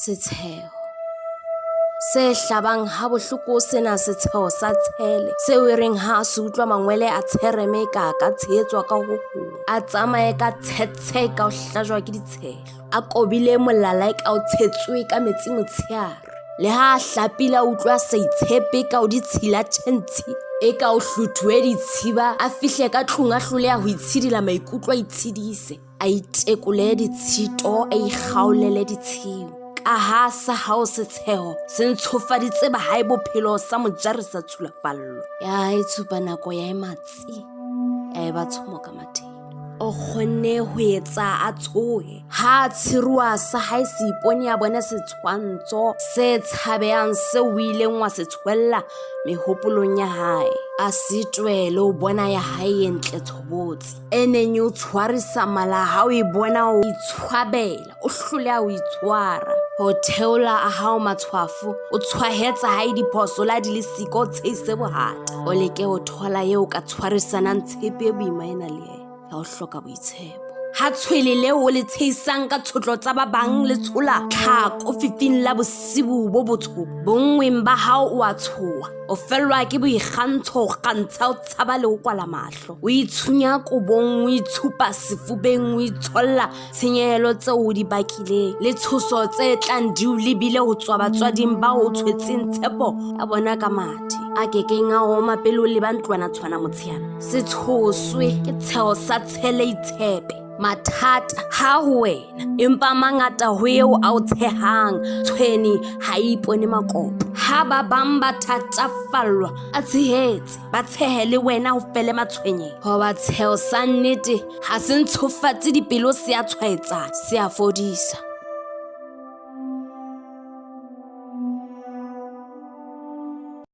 Setsheho se hlabang ha bohloko sena setsheho sa tshele seo e reng ha a se utlwa mangwele a tshereme ka ka tshehetswa ka ho hong a tsamaye ka tshetshe ka ho hlajwa ke ditshehlo a kobile molala e ka o tshetswe ka metsi motsheare le ha a hlapile a utlwa sa itshepe ka o ditshila tjhentshi e ka o hluthuwe ditshiba a fihle ka tlung a hloleha ho itshidila maikutlo a itshedise a itekole ditshito a ikgaolele ditshiu ka ha sa hao setsheho se ntshofaditse bahae bophelo sa mojarisa tshulafallo ya e tshupa nako ya e matsi ya e ba tshomo ka matheng o kgonne ho etsa a tshohe ha a tshiruwa sa hae seipone ya bone setshwantsho se tshabehang seo o ileng wa se tshwella mehopolong ya hae a sitwe le ho bona ya hae e ntle tshobotsi e neng e o tshwarisa mala ha o e bona o itshwabela o hloleha o itshwara ho theola a hao matshwafo o tshwahetsa hae diphoso la di le siko o tshehise bohata o leke ho thola eo ka tshwarisanang tshepe e boima ena le yena ya ho hloka boitshepo ha tshwele leo o le tshehisang ka tshotlo tsa ba bang le tshola tlhako fifing la bosibu bo botsho bonngweng ba hao o a tshoha o fellwa ke boikgantsho o kgantsha o tshaba le ho kwala mahlo o itshunya kobong o itshupa sefubeng o itsholla tshenyehelo tseo o di bakileng le tshoso tse tlang di o lebile ho tswa batswading ba o tshwetseng tshepo ya bona ka mathe a kekeng a oma pele o leba ntlwana tshwana motsheana se tshoswe ke tsheho sa tshele itshepe mathata ha ho wena empa mangata ho eo a o tshehang tshweni ha e ipone makopo ha ba bang ba thatafallwa a tshehetse ba tshehe le wena ho fele matshwenyeng hoba tsheho sa nnete ga se ntshofatse dipelo se a tshwaetsana se a fodisa.